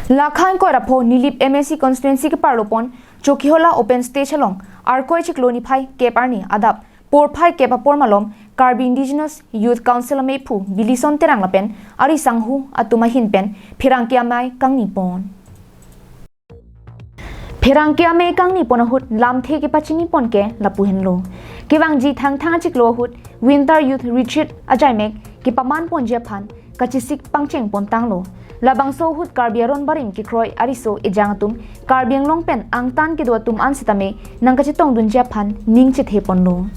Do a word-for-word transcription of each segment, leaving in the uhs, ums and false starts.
Lakha ingkoi ra pho Nilip M A C constituency keparlopon Chokihola open stage along Arkoi chiklo niphai kep arni adap porphai kep apor malom Karbi Indigenous Youth Council amephu Bilison Terang lapen ari sangho atum ahin pen pherangke amei kangnipon. Pherangke amei kangnipon ahut lamthe kepachinipon ke lapu henlo. Kevangji Thangthang achiklo ahut Winter Youth Retreat ajaimek kepamanponji aphan kachesik pangchengpon tanglo. Labangso ahut Karbi aron barim kekroi ariso ejang atum Karbi Anglong pen angtan kedo atum an sitame nangkachetongdunji aphan ning chetheponlo.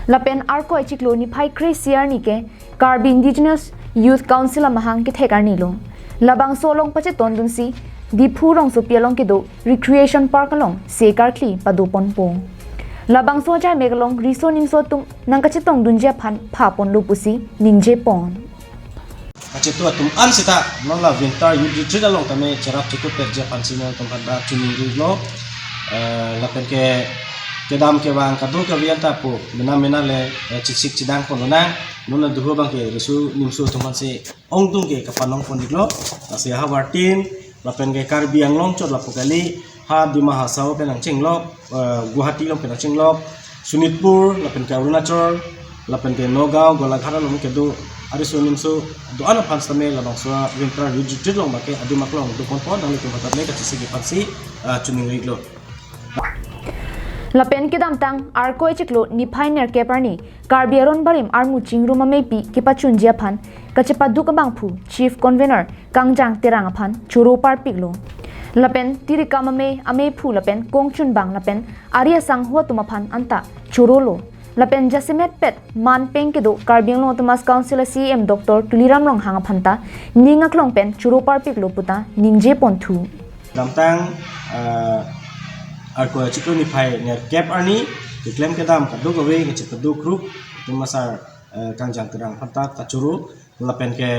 Lapen Arkoi chiklo niphai kre-isi arni ke Karbi Indigenous Youth Council amahang kethek arnilo. Labangso along pachetondunsi Diphu rongsopi along kedo Recreation Park along se karkli padoponpo. Labangso ajaimek along riso nimso atum nangkachetongdunji aphan phaponlo pusi ningjepon. Kachetu atum an seta non la Winter Youth Retreat along tame cherap chetupetji aphansi non atum aphan dak choningri lo. Eh, lapen ke kedam kevang kadokave anta pu mena mena le, eh, chesik chedangponlonang. Non aduhu abang ke riso nimso atum aphansi ongdung ke kapanongpon-iklo. Lasi havartin lapen ke Karbi Anglong chot lapu kali, ha Dima Hasao pen nangchenglok, eh, Guwahati along pen nangchenglok, Sonitpur lapen ke Arunachal lapen ke Nagaon, Golaghat along kedo ariso nimso do-an aphan sitame labangso Winter Youth Retreat along abang ke adim aklong doponpo, nanglitum aphan tame kachesik aphansi, eh, choningri-iklo. Lapen kedamtang Arkoi chiklo niphai nerkep arni Karbi aron barim armu chingrum ameipi kepachunji aphan kachepaduk abangphu Chief Convener Kangjang Terang aphan choro parpiklo. Lapen Tirikam Amei amephu lapen kongchunbang lapen ari asangho atum aphan anta chorolo. Lapen jasemet pet man peng kedo Karbi Anglong Autonomous Council a C E M Doctor Tuliram Ronghang aphan ta ning aklong pen choro parpiklo puta ningjeponthu. Damtang, eh, Arkoi chiklo niphai nerkep arni keklem kedam kadokave kachepaduk rup atum asar, eh, Kangjang Terang aphan ta kachoro lapen ke,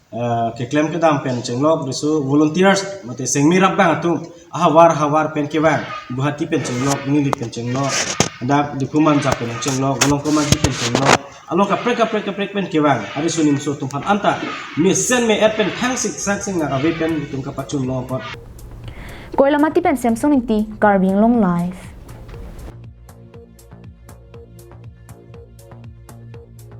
eh, keklem kedam pen chenglok riso volunteers mate sengmi rapbang atum ahavar havar pen kevang, Guwahati pen chenglok, Nilip pen chenglok, dak Diphu Manja pen chenglok, Golong Komaji pen chenglok, along kaprek kaprek kaprek pen kevang ariso nimso atum aphan anta mesen me-et pen thangsik sangsing nang ave pen itum kapachunlongpon. Koilamati pen Samson Ingti, Karbi Anglong Live.